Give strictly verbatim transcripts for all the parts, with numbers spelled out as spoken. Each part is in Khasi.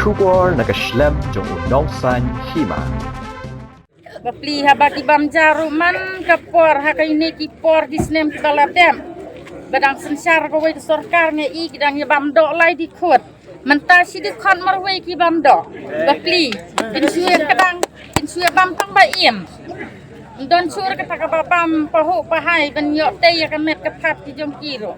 Khubor na ka shlem jong u Nongsaiñ Hima. Bapli haba ki bam ja ruh man ka por ha kine ki por ki snem kiba la dep. Ba dang synshar kawei ka sorkar ngi i ki dang ïa bam doh lai dkhot. Mynta shi dkhot marwei ki bam doh. Bapli. Kin shu ïa kdang, kin shu ïa bam tang ba im. Don shuh kata kaba bam pahuh pahai ban ïoh tei ïa ka met ka phad ki jong ki ruh.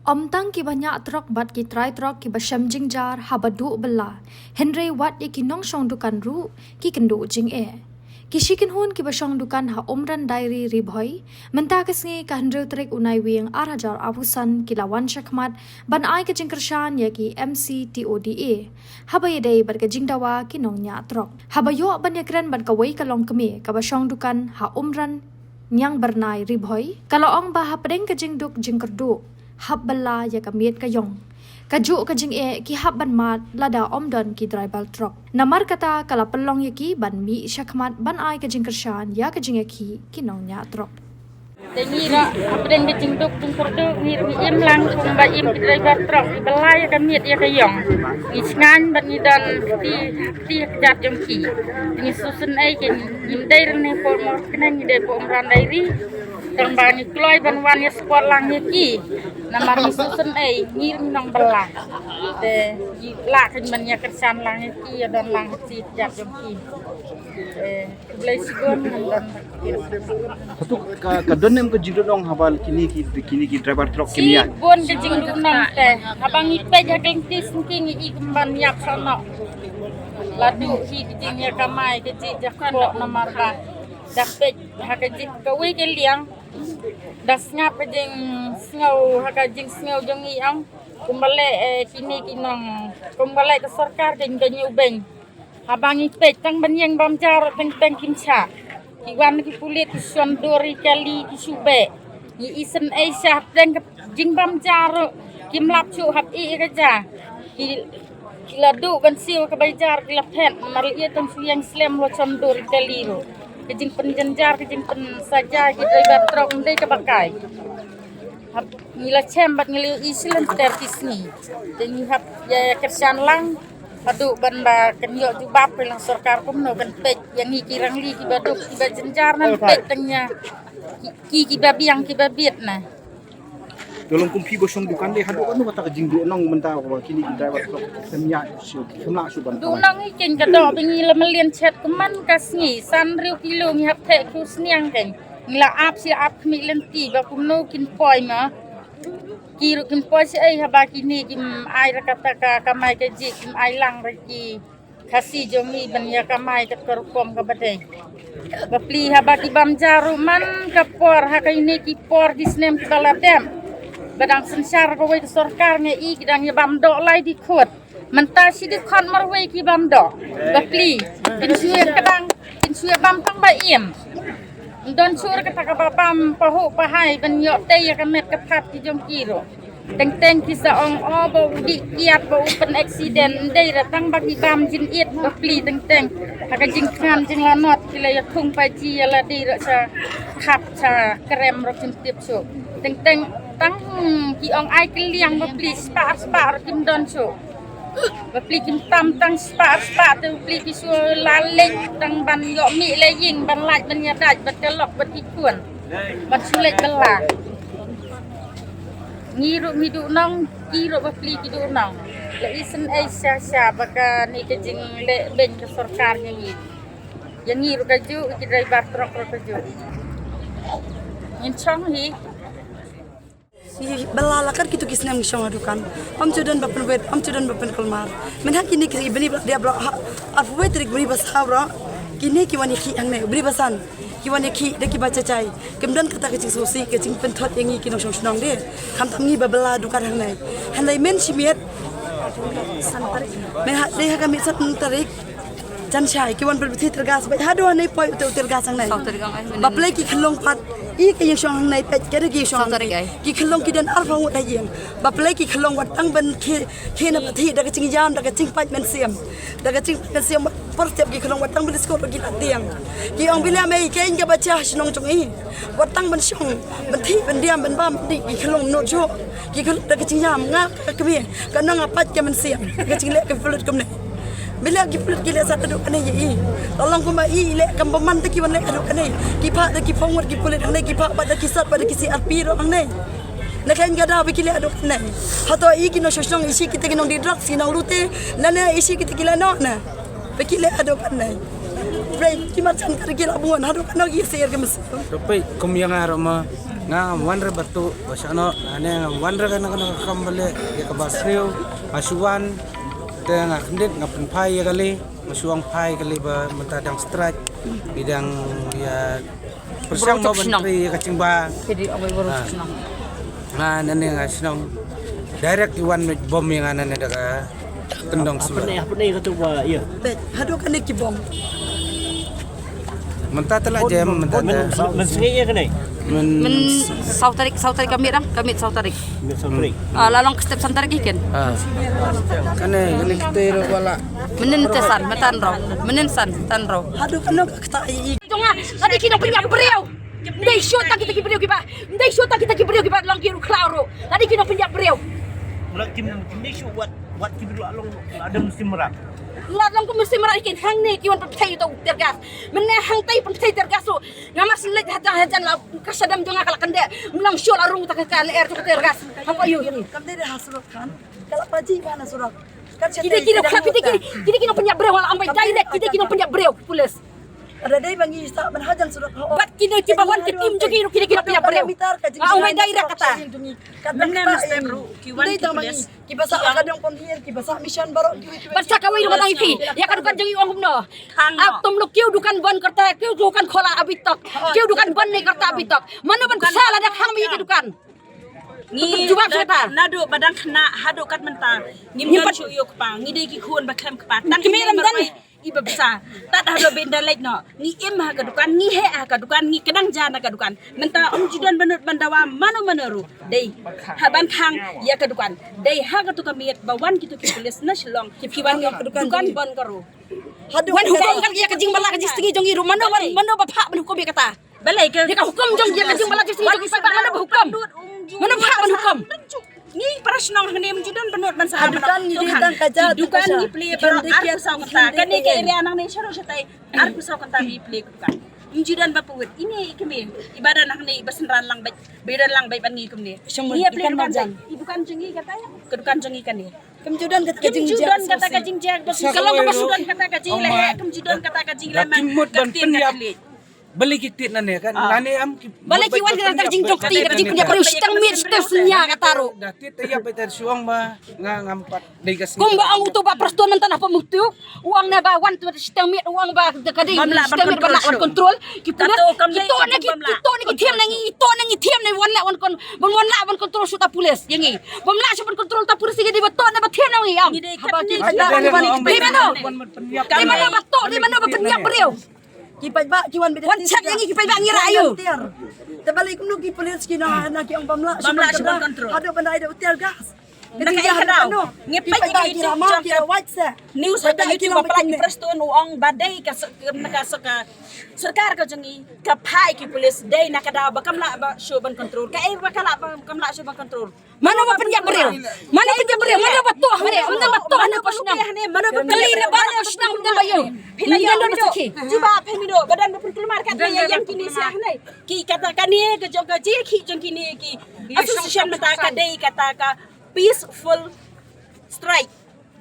Ym tang kiba ñiah trok bad ki trai trok kiba shem jingjia haba duh bylla, hynrei wat ïa ki nongshong dukan ruh ki kynduh jingeh. Ki shi kynhun kiba shong dukan ha Umran Dairy Ri Bhoi, mynta ka sngi ka hynriew tarik u Naiwieng ar hajar arphew san ki la wan shakhmat ban ai ka jingkyrshan ïa ki M C T O D A. Haba ïadei bad ka jingdawa ki nongñiah trok. Haba ïoh ban ïakren bad kawei ka longkmie kaba shong dukan ha Umran Niang Byrnai Ri Bhoi, ka la ong ba hapdeng ka jingduk jingkyrduh hap bylla ïa ka miet ka ïong. Kajuh ka jingeh ki hap ban mad lada ym don ki driver trok. Namar kata ka la pynlong ïa ki ban mih shakhmat ban ai ka jingkyrshan ïa ka jingïakhih ki nongñiah trok. Te ngi ruh hapdeng ka jingduk jingkyrduh ngi ruh ngi im lang kumba im ki driver trok, ngi bylla ïa ka miet ïa ka ïong. Ngi sngewbha bad ngi don kti, kti ha kjat jong ki. Te ngi sngewsynei, ngim dei rynne por mor kne, ngi dei por Umran Dairy. Tang ba ngi kloi ban wan ïa support lang ïa ki. Namar ngi sngewsynei, ngi ruh ngi nongbylla. Te ngi lah kan ban ïa kyrshan lang ïa ki, ïa don lang ha kti ha kjat jong ki. Te khublei shibun, ngan don. Hato ka, ka don ne em ka jingduhnong haba kine ki, kine ki driver trok kim ïa? Shibun ka jingduhnong te. Haba ngi peit ha ka lynti sngi ngi i kumban ïap sha noh. La duh hi ka jingïakamai ka jingïakpoh namar ba da peit ha ka jing kawei ka liang. Da sngap ka jingsngew ha ka jingsngew jong ngi ong. Kumba leh, eh, kine ki nong, kumba leh ka sorkar ka jingkynñiuh beiñ. Haba ngi peit tang ban ïeng bam ja ruh teng teng kim shah. Ki wan ki pulit ki shon dur ïa kali ki shu beh. Ngi isynei shah teng ka jingbam ja ruh kim lap shuh hap ïeh ka ja. Ki, ki la duh ban siew ka bai ja ruh ki la phet namar ïa tang shu ïeng slem lo shon dur ïa kali ruh. Ka jingpynjynjar ka jingpynsaja ki driver trok ym dei kaba kai. Hap ngi la shem bad ngi la ïohi shi lynter ki sngi. Te ngi hap ïa kyrshan lang. Haduh ban ba kan ïoh jubab phi lang sorkar kumno kan peit ïa ngi ki rangli kiba duk kiba jynjar nan peit tang ïa ki, ki kiba biang kiba biet na. Ka long kum phi ba shong dukan de haduh kano kata ka jingduhnong mynta ba kine ki driver trok kim ïa shu kim lah shu ban. Duhnong i ken ka doh ba ngi la mlien chet kumman ka sngi san riew kilo ngi hap theh khu sniang ken. Ngi la ap shi ap khmih lynti ba kumno kin poi ma. Ki ruh kim poi shi ei haba kine kim ai ra kata ka kamai ka jik kim ai lang ra ki Khasi jong ngi ban ïa kamai kat ka rukom kaba dei. Bapli haba ki bam ja ruh man ka por ha kine ki por ki snem kiba la dep. Ba dang synshar kawei ka sorkar ngi i ki dang ïa bam doh lai dkhot. Mynta shi dkhot marwei ki bam doh. Bapli kin shu ïa kdang kin shu ïa bam tang ba im. Don shuh kata kaba bam pahuh pahai ban ïoh tei ïa ka met ka phad ki jong ki ruh. Teng teng ki sa ong o ba u dih kiad ba u pyn accident, ndei ra tang ba ki bam jin it bapli teng teng. Ha ka jingkhan jinglanot ki la ïa thung pa ji ïa la dei ra sa khap sa krem ruh kim tip shuh. Teng teng tang ki ong ai kylliang bapli spah spah ruh kim don shuh. Bapli kim tam tang spah spah te bapli ki shu la leit tang ban ïoh mih la ïing ban lait ban ïa dait bad ka lok bad ki khun. Ban shu leit bylla. Ngi ruh ngi duhnong, ki ruh bapli ki duhnong. La isynei sha sha ba kane ka jingleh beiñ ka sorkar ïa ngi. Ïa ngi ruh kajuh, ki driver trok ruh kajuh. Ngin shong hi. Bylla la kat kitu ki snem ngi shong ha dukan. Ym ju don ba pynwit, ym ju don ba pynkulmar. Mynha kine ki bni ba la dep ruh ha arphew wei tarik bni ba saw ruh. Kine ki wan ïakhih hangne bni ba san. Ki wan ïakhih da kiba jajai. Kim don kata ka jingsngewsih ka jingpynthot ïa ngi ki nongshong shnong de. Khamtam ngi ba bylla dukan hangne. Hangne mynshimiet. Mynha dei ha ka miet san tarik. Jan shai ki wan pynbithi tear gas bad haduh hangne poi u tear gas hangne. Bapli ki khyllung pat i ka ïing shong hangne peit ka dei ki ïing shong. Ki khyllung ki don arphew ngut ha ïing. Bapli ki khyllung wat tang ban khie khie na pynbithi da ka jingïam da ka jingpait mynsiem. Da ka jingpait mynsiem por step ki khyllung wat tang ban skor ki la tieng. Ki ong bilem ei ka ïing kaba jah shnong jong i. Wat tang ban shong ban thiah ban diam ban bam di ki khyllung nud shuh. Ki khyllung da ka jingïam nga ka kmie ka nang a pait ka mynsiem ka jingleh ka pynlut kumne. Bileh ki pulit ki leh sat haduh kane ïa i. Tang long kumba i i leh kam bymman te ki wan leh haduh kane. Ki phah da ki phongwar ki pulit hangne, ki phah pat da ki sat pat da ki C R P ruh hangne. Na kane ka daw ba ki leh haduh kane. Hato i ki nongshong shnong, i shi kita ki nongdie drugs, ki nonglute. Lane i shi kita ki la noh na. Ba ki leh haduh kane. Brei ki marjan ka ki la bun haduh kane ki ser ka mes. Rupai kum ïa nga ruh ma, nga ngam wan re batu ba shano, ane ngam wan re kana kana kam bale ïa kaba sriew, nga shu wan te nga khyndiat nga pynphai ïa kali, nga shu ong phai kali ba mynta dang strike, i dang ïa pyrshang ba ban trei ïa ka chingba. Jadi ong ïa baru shnong. Nga nane nga shnong. Direct i wan bom ïa nga nane da ka tyndong sma. Apa ni, apa ni kata ba, ya. Haduh kane ki bom. Mynta te la jem, mynta te. Men, men, men sngewbha ïa kane. Men, men saw tarik, saw tarik ka miet dang, ka miet saw tarik. Miet saw tarik. Ah, la long ka step san tarik ïa ken. Ah. Kane, kane kita ro wala. Mynnin te san, mynta hynriew. Mynnin san, hynriew. Haduh kane ka kata i. Jong nga, lada ki nongpynïap briew. Ym dei shuh tang kita ki briew kiba, ym dei shuh tang kita ki briew kiba long ki ruh khlaw ruh. Lada ki nongpynïap briew. Mula kim, kim dei shuh wat, wat ki briew la long, la dang mesti merak. La long kum mesti merak kin hangne ki wan pynthei uto tear gas. Mynne hangtai pynthei tear gas ruh. Nga mas leit hajan hajan la ka shadam jong nga ka la kynde. Mlang shuh la rung ta ka ka lyer ta ka tear gas. Hapoh ïew ïa ni. Kam dei ha surok kan. Ka la paji ba na surok. Kita kita kita kita kita kita nongpynïap briew la ambai direct kita kita nongpynïap briew pulis. Ada dei ba ngi sa ban hajan surok. Bat kita kita wan ka team jong ki kita kita nongpynïap briew. Ambai direct kata. Mynne mynstep ruh ki wan ki pulis. Ki ba sah ka dong pon hiar, ki ba sah mission baroh ki. Ban sa kawei ruh ba dang ïa phi. Ïa ka dukan jong i ong kumno. Ap tum luk kiew dukan ban karta, kiew dukan khola abhi tak. Kiew dukan ban nahi karta abhi tak. Mano ban sa lada khang ïa ka dukan. Ngi jubab shuh ta. Naduh ba dang khynnah haduh kat mynta. Ngim don shuh ïa u kpa, ngi dei ki khun ba khlem kpa. Tang ki mei ram dan. I ba bsa. Tad haduh ba ynda leit noh. Ngi im ha ka dukan, ngi heh ha ka dukan, ngi kdang jan ha ka dukan. Mynta ym ju don ba nud ban dawa mano mano ruh. Dei ha ban khang ïa ka dukan. Dei ha katu ka miet ba wan kitu ki pulis na Shillong. Ki wan ïa ka dukan ban ka ruh. Wan hukum kat ïa ka jingbylla ka jingsngi jong i ruh, mano mano ba phah ban hukum ïa kata. Balei ka, ïa ka hukum jong, ïa ka jingbylla jingsngi jong i paidbah, mano ba hukum? Mano ba phah ban hukum? Ngi para shnong hangne ym ju don ba nud ban sah. Dukan ngi dei tang ka jait, dukan ngi plie baroh arphew saw kynta. Kane ka area nangne sharum shatai arphew saw kynta ngi plie dukan. Ym ju don ba pawit. Ine i kmie i ba don hangne i ba synran lang beit, ba don lang beit ban ngi kumne. Ngi plie dukan jong i, dukan jong i kata, ka dukan jong i kane. Ym ju don kata ka jingjia. Ym ju don kata ka jingjia. Ka long ba ju don kata ka jingleh. Ym ju don kata ka jingleh. Ka tip ban pynïap. Balei ki tied nane kan? Nane am ki. Balei ki wan ka jingjop ti ka jingpynïap briew shiteng miet shiteng synñia kata ruh. Da tied te ïap te shu ong ba nga ngam pat dei ka sngi. Kumba ong uto ba Prestone mynta na pom uto. U ong ne ba wan tu shiteng miet u ong ba ka dei shiteng miet ba lah wan control. Ki pulit ki to ne ki to ne ki thiam ne ngi to ne ngi thiam ne wan lah wan kon ban wan lah wan control shuh ta pulit ïa ngi. Bym lah shuh ban control ta pulit ïa ngi dei ba to ne ba thiam ne ngi am. Haba ki pat ba wan. Dei mano ba to dei mano ba pynïap briew. Ki paidbah ki wan beit. Wan check ïa ngi ki paidbah ngi rah ïa u. Te balei kumno ki pulis ki na na ki ong bym lah shuh ban control. Haduh ban ai da u tear gas. Na ka ïa ka daw ngi peit ïa ki jong ka news ha ka YouTube ba pla ki Prestone u ong ba dei ka ka sorkar ka jong ngi ka phah ïa ki pulis dei na ka daw ba kam lah ba shuh ban control. Ka ei ba ka lah ba kam lah shuh ban control. Mano ba pynïap briew? Mano pynïap briew? Mano ba tuh hangne? Mano ba tuh hangne pa shnong? Kali na ba na pa shnong mano ba ïoh? Phi la ïoh mano ba sakhi? Jubab phi mino ba don ba pynkulmar kat ïa ïang kine sia hangne. Ki kata kane ka jong ka jingkhih jong kine ki association mynta ka dei kata ka peaceful strike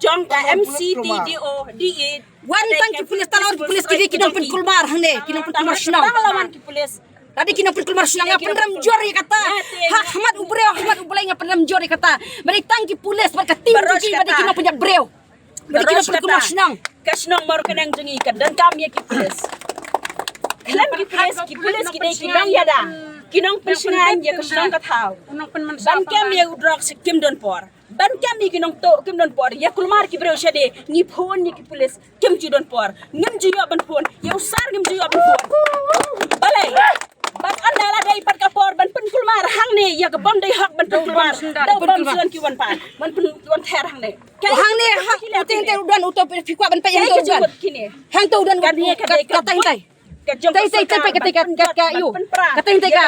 jong ka M C T D O D A. Wan tang ki pulis, tang la wan ki pulis ki dei ki nongpynkulmar hangne, ki nongpynkulmar shnong. Tang la wan ki pulis. Lada ki nongpynkulmar shnong nga pynrem jur ïa kata. Ha khmat u briew, ha khmat u Blei nga pynrem jur ïa kata. Ba dei tang ki pulis bad ka team jong ki, ba dei ki nongpynïap briew. Ba dei ki nongpynkulmar shnong. Ka shnong Mawryngkneng jong ngi ka donkam ïa ki pulis. Khlem ki pulis, ki pulis ki dei ki nongïada, ki nongpynshngaiñ ïa ka shnong ka thaw. Ban kem ïa u drok kim don por. Ban kem ïa ki nongtuh kim don por, ïa kulmar ki briew shadei, ngi phone ïa ki pulis kim ju don por. Ngim ju ïoh ban phone ïa u sar, ngim ju ïoh ban phone. Balei? Bad ynda la dei pat ka por ban pynkulmar hangne ïa ka bym dei hok ban pynkulmar. Da u bym shuh ki wan pat ban pyn wan ther hangne. Hangne ha u teng teng u don u to phi kwah ban peit hangto u don. Hangto u don ka teng teng. Ka jong ka sorkar ka teng teng ka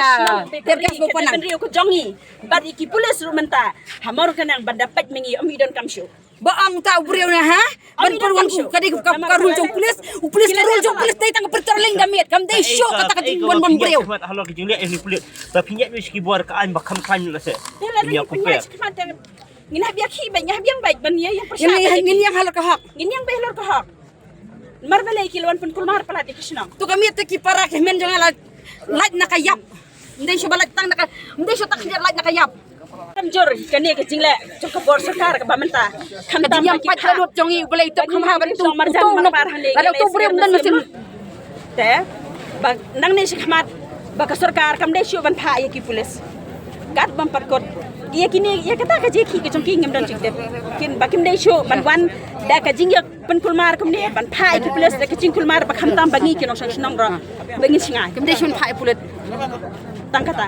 ter gas ba pynang ka jong ngi. Bad ïa ki pulis ruh mynta ha Mawryngkneng ban da peit ma ngi ym i donkam shuh. Ba ong ta u briew na ha? Ban pyrwan ku ka dei ka rule jong pulit, u pulit ka rule jong pulit dei tang patrolling da miet, kam dei shuh kata ka jingwan ban briew. Halor ka jingleh ïa ki pulit. Ba phi ñiad ïa ki bor ka aiñ ba kham khlaiñ la se. Ngin ïa kumper. Ngin hap ïa ki ba ngin hap ïa ba ban ïa ïa. Ngin ïa halor ka hok. Ngin ïa ba halor ka hok. Mar ba lei ki lawan pynkulmar palat ïa ki shnong. Tu ka miet te ki para ki men jong la lait na ka ïap. Ndei shu ba lait tang na ka, ndei shu tak lait na ka ïap. Kam jur kane ka jingleh jong ka bor sorkar ka ba mynta. Kham tam ki pat ka lut jong i u Blei tok kham ha ban tu mar jan mar par hane. Lada tu briew dan mesin. Te ba nang ne shi khmat ba ka sorkar kam dei shu ban pha ïa ki pulit. Kat bam pat kot ïa kine ïa kata ka jingki ka jong ki ngam don jingtip. Kin ba kim dei shu ban wan da ka jingïa pynkulmar kumne ban pha ïa ki pulit da ka jingkulmar ba kham tam ba ngi ki nongshong shnong ro ba ngin shngai. Kim dei shu ban pha ïa pulit. Tang kata.